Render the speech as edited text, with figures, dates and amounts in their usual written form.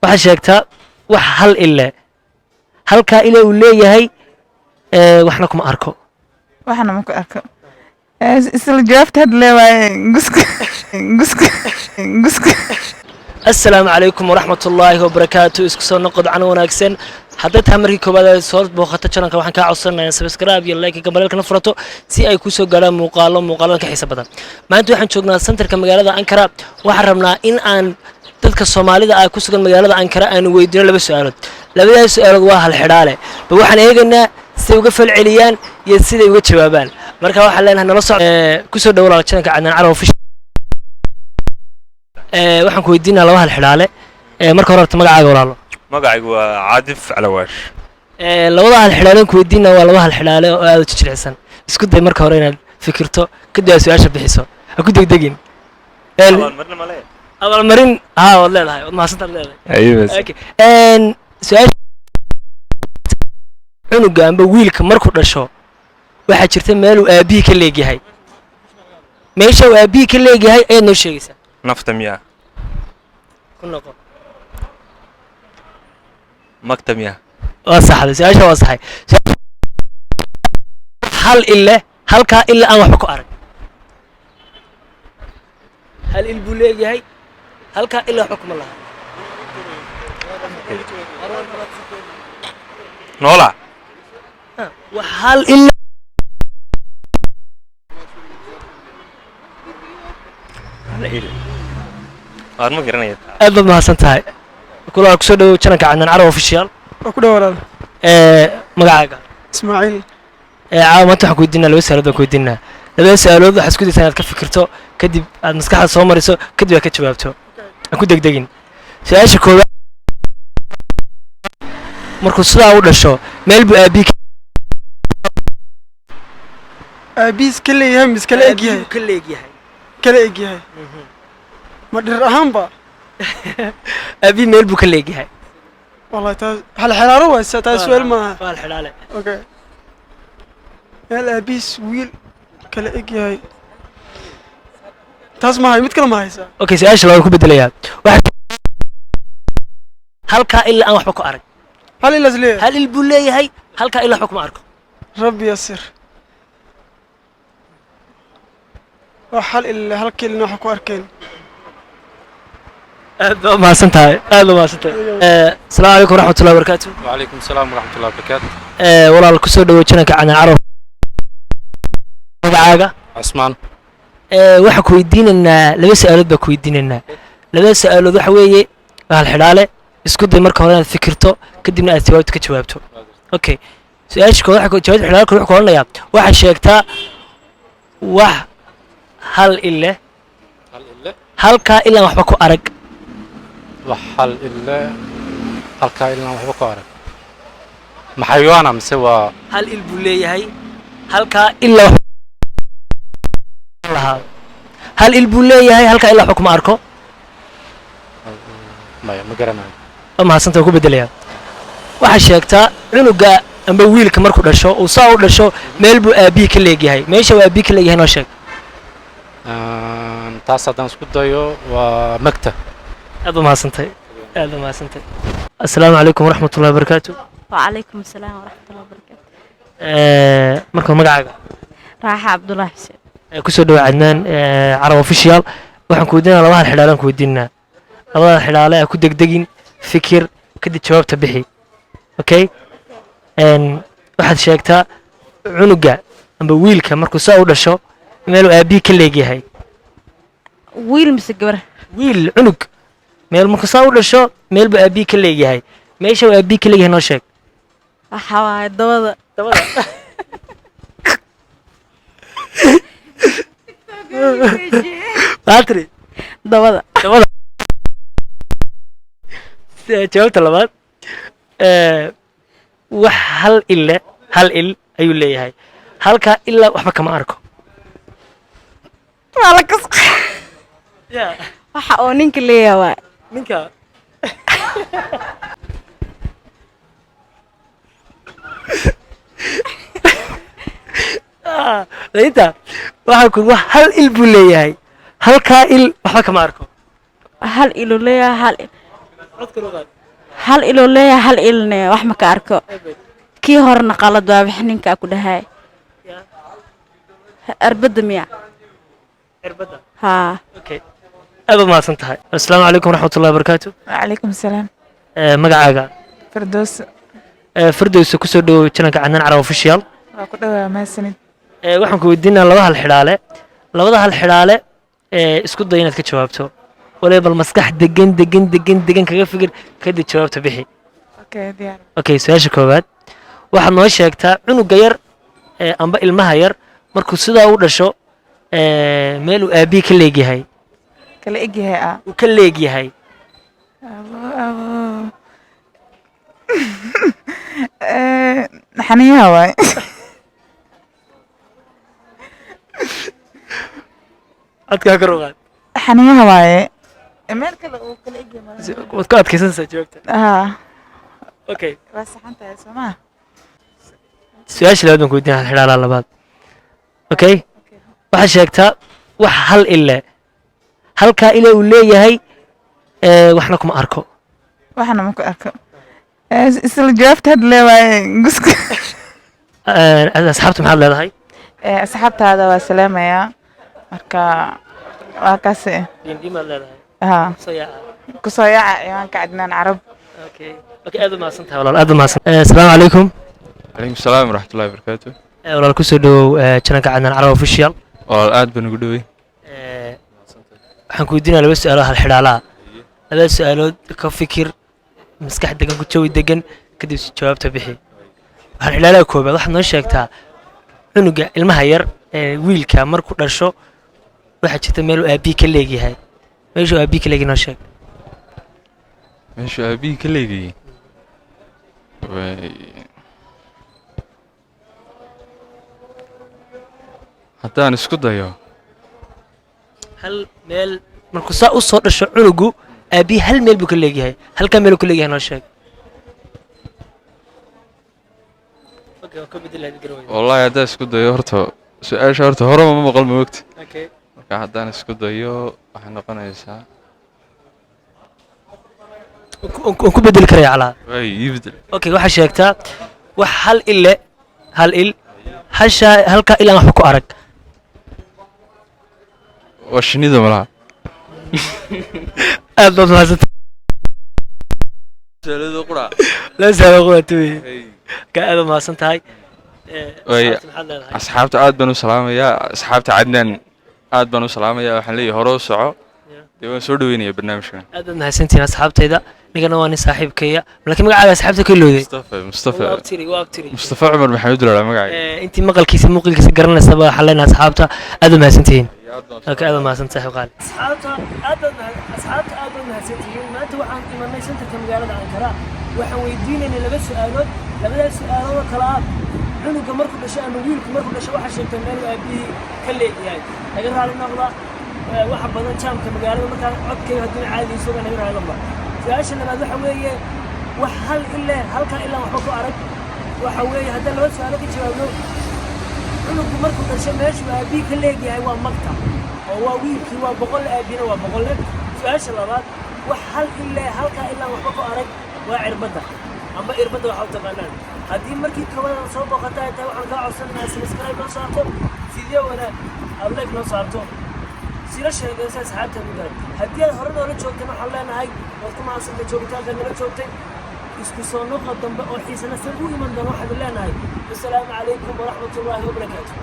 Waxaad sheegtaa wax hal ile, halkaa ile uu leeyahay, waxna kuma arko. Waxna ma ku arko. Isla jawaabta hadda leewaaye, guska, guska, guska. Assalaamu calaykum waraxmat ullaahi wabarakaatu. Isku soo noqod cano wanaagsan. Hadday tahay markii koowaad aad soo booqato channelka, waxaan kaa codsanayaa subscribe iyo like, gambaleelkana furato si ay kusoo gaadhaan muuqaalo muuqaaladan ka xiisa badan. Maanta waxaan joognaa centerka magaalada Ankara. Waxaan rabnaa in aan dadka Soomaalida ah ku sugan magaalada Ankara aanu weydiino laba su-aalood. Labadaas su-aalood waa hal xidhaale, ba waxaan eegaynaa siday uga falceliyaan iyo siday uga jawaabaan. Marka waxaan leenahay nala soc. Kusoo dhawo walaal channelka Cadnaan Carab Official. Waxaan ku weydiinaa laba hal xidhaale. Marka hore horta magacaaga, walaalo? Magacaygu waa Caadif Calawaash. Labada hal xidhaale ku weydiinaa waa laba hal xidhaale oo aad u jilicsan. Isku day marka hore inaad fikirto, kadib aad su-aasha bixiso. Ha ku degdegin. Abaalmarin ma leeyahay? Abaalmarin haa, waad leedahay, waad mahadsantaad leedahay. Okay. Su-aasha: cunuga amba wiilka markuu dhasho, waxaa jirta meeluu aabbihii ka leegyahay. Meesha uu aabbihii ka leegyahay ayaad noo sheegaysaa. Nafta miyaa? Ku noqo. Magta miyaa? Waa saxday su-aasha, waa saxay. Hal ile, halkaa ile aan waxba ku arag. Hal il buu leeyahay, halkaa ile waxba kuma laha. Noola. Wax hal ile. Waan ma garanaya. Aad baad mahadsan tahay. Kulaa kusoo dhawow channelka Cadnaan Carab Official. Waa ku dhow, walaal. Magacaaga? Ismaaciil. Caawa maanta waxaan ku weydiinaa laba su-aalood baan ku weydiinaa. Labada su-aalood waxaad isku daysaa inaad ka fikirto, kadib aad maskaxda soo mariso, kadib aad ka jawaabto. Ha ku degdegin. Su-aasha koowaad: markuu sidaa u dhasho, meel buu aabbihii Aabihiis ka leeyahay mise kala eg yahay? Ka leegyahay. Kala eg yahay ma dhir ahaanba? Aabbihii meel buu ka leegyahay. Wallahi taas hal xiraaro waay, taas su'aal maaha. Waa hal xidhaale. Okay, meel aabihiis wiil kala eg yahay, taas ma hay, mid kale ma haysaa? Okay, su-aasha labaad ku bedelayaa. Waxa halkaa ilaa aan waxba ku arag. Hal ilaas leeyahay. Hal il buu leeyahay, halkaa ilaa waxba kuma arko. Rabbi yasir. Wax hal il, halka ilna waxa ku arkeen. Aad baa umahadsan tahay, aad baa umahadsan tahay. Asalaamu calaykum waraxmatullahi wabarakaatu. وعليكم السلام ورحمة الله وبركاته. Walaal, kusoo dhawo channelka Cadnaan Carab. Magacaaga? عثمان. Waxaan ku weydiinaynaa laba su-aalood baan ku weydiinaynaa. Labada su-aalood waxa weeye waa hal xidhaale. Isku day marka hore inaad fikirto, kadibna aad jawaabto ka jawaabto. Okay, su-aasha koowaad, jawaabta xidhaale wuxuu ku odhanayaa: waxaad sheegtaa wax hal ile هل إلا halkaa ilaan waxba ku arag. wax hal إلا halkaa ilaa waxba ku arag, ma xayawaana mise waa? Hal il buu leeyahay, halkaa ilaa wax lahaa. Hal il buu leeyahay, halkaa ilaa waxba kuma arko. Maya, ma garanayo. Waa mahadsanta, ku bedelayaa. Waxaa sheegtaa cunuga amba wiilka markuu dhasho, uu saa u dhasho, meel buu aabbihii ka leegyahay. Meesha uu aabbihii ka leegyahay noo sheeg. Taas haddaan isku dayo, waa magta. Aad baa mahadsantay, aad baa mahadsantay. Assalaamu calaykum waraxmatullahi wabarakaatu. وعليكم السلام ورحمة الله وبركاته. Marka magacaaga? راحة عبد الله حسين. Kusoo dhawa Cadnaan Carab Official. Waxaan ku weydiinaa laba hal xidhaalaan ku weydiinaa. Labada xidhaale ha ku degdegin, fikir, kadib jawaabta bixi. Okay. Waxaad sheegtaa cunuga amba wiilka markuu saa u dhasho, meeluu aabbihii ka leegyahay. Wiil mise gabar? Wiil, cunug, meel markuu saa u dhasho, meel buu aabbihii ka leegyahay. Meesha uu aabbihii ka leegyahay noo sheeg. Waxa waaye dabada. Dabada. Maxaa tiri? Dabada. Dabada. Jawaabta labaad: wax hal ile, hal il ayuu leeyahay, halkaa ilaa waxba kama arko. Waa la kas waxa oo ninka leeyahay waay. Ninka. Inta waxaa ku wax hal il buu leeyahay, halkaa il waxba kama arko. Hal ilu leeyahay, hal il. Codka loo qaad. Hal iloo leeyahay, hal ilne wax ma ka arko. Kii horena qalad waa, wax ninkaa ku dhahay. Cirbadda miya? Cirbadda? Haa. Okay, aad baad mahadsan tahay. Asalaamu calaykum waraxmatullahi wabarakaatu. Wacalaykum salaam. Magacaaga? Firdows. Firdowsa, kusoo dhawow channelka Cadnaan Carab Official. Waa ku dhawaa, mahadsanid. Waxaan ku weydiinaa laba hal xidhaale. Labada hal xidhaale isku day inaad ka jawaabto. Waliba bal maskax degan degan degan degan kaga fikir, kadib jawaabta bixi. Okay, diyaar. Okay, su-aasha koowaad waxaad noo sheegtaa cunuga yar amba ilmaha yar markuu sidaa u dhasho meel uu aabihii ka leegyahay. Kala egyahay ah? Uu ka leegyahay. Abo abo. Xaniyaha waay. Codkaa kor u qaad. Xaniyaha waaye, meel kale uu kala egyahay malaha. Waad ku adkaysanaysaa jawaabta? Haa. Okay. Waa saxan tahay, soo maa? Su-aasha labaad baan ku weydiinaa, hal xidhaalaha labaad. Okay, waxaad sheegtaa wax hal ile, halkaa ile uu leeyahay waxna kuma arko. Waxna ma ku arko. Isla jawaabta hadda lee waaye, guska. Asxaabta maxaad leedahay? Asxaabtaada waa salaamayaa, marka waa kaasi. Dhiindhiimaad leedahay? Haa. Soo yaaca. Kusoo yaaca ciwaanka Cadnaan Carab. Okay, aad u mahadsan tahay walaal, aad u mahadsan. Asalaamu calaykum. Calaykum salaam waraxmatullahi wabarakaatu. Walaal, kusoo dhawow channelka Cadnaan Carab Official. Walaal, aad baan ugu dhowey. Waxaan ku weydiinaya laba su-aalood hal xidhaalaha. Labada su-aalood ka fikir, maskax degan ku jawi degan, kadib jawaabta bixi. Hal xidhaalaha koobaad waxaad noo sheegtaa cunuga ilmaha yar ee wiilka markuu dhasho waxaa jirta meel uu aabihii ka leegyahay. Meeshuu aabihii ka leegyahay noo sheeg. Meeshuu aabihii ka leegayay haddaan isku dayo. Hal meel markuu saa u soo dhasho cunugu, aabihii hal meel buu ka leegyahay. Halkaa meel uu ka leegyahay noo sheeg. Okay, waan ka bedeli lahayd garan weydo. Wallaahi haddaan isku dayo, horta su-aasha horta horeba ma maqal, ma ogta? Okay. Marka haddaan isku dayo waxay noqonaysaa Waan ku bedeli karaya calaa. Waay, ii bedel. Okay, waxaa sheegtaa wax hal ile, hal il, hashaa halkaa ilaan waxba ku arag. Waa shinnida malaha. Aad baad mahadsanta. La saalo qura wey ka, aad baad mahadsan tahay. Waay. Asxaabta maxaad leedahay? Asxaabta aad baan u salaamayaa, asxaabta Cadnaan aad baan u salaamayaa. Waxaan leeyahay hore u soco. Dee waan soo dhaweynaya barnaamijkan. Aad baad mahadsantihiin asxaabtayda. Nigana waa nin saaxiibkaya, laakiin magacaaga asxaabta ka ilowday. Mustafa, Mustafa. Waa abtiri, waa abtiri. Mustafa Cumar Maxamed la magacayga. Intii maqalkiisa muuqilkiisa garanaysaba waxaan leenahay asxaabta aad baad mahadsantihiin. Okay, aad baad mahadsan saaxiib qaali. Asxaabta aad baad mahadsantihiin. Maanta waxaan imanay centerka magaalada Ankara. Waxaan weydiinaynay laba su-aalood, labadaas su-aalood oo kale ah cunuga markuu dhasho ama wiilku markuu dhasho waxaa sheegtay meel uu aabihii ka leegyahay. Naga raali noqda, waxa badan jaamka magaalada, markaa codkayga hadduu caadi isaga naga raali noqda. Su-aasha labaad waxa weeye wax hal ile, halkaa ilaan waxba ku arag. Waxa weeye haddaan laba su-aalo ka jawaabno, cunugu markuu dhasho meeshuu aabihii ka leegyahay waa magta, oo waa wiilkii waa 100, aabihina waa 100. Su-aasha labaad, wax hal ile, halkaa ilaan waxba ku arag, waa cirbadda amba irbadda waxa u taqaanaan. Haddii markii koowaad aad soo booqata ay tahay, waxaan kaa codsanaynaa subscribe noo saarto, video wanaag aad like noo saarto, sila sheegaysa asxaabta u gaar. Haddii aad hore noola joogtay, waxaan leenahay waad ku mahadsantay joogitaanka nala joogtay. Isku soo noqo dambe oo xiisana san u iman doona waxaanu leenahay wasalaamu calaykum waraxmatullaahi wabarakaatu.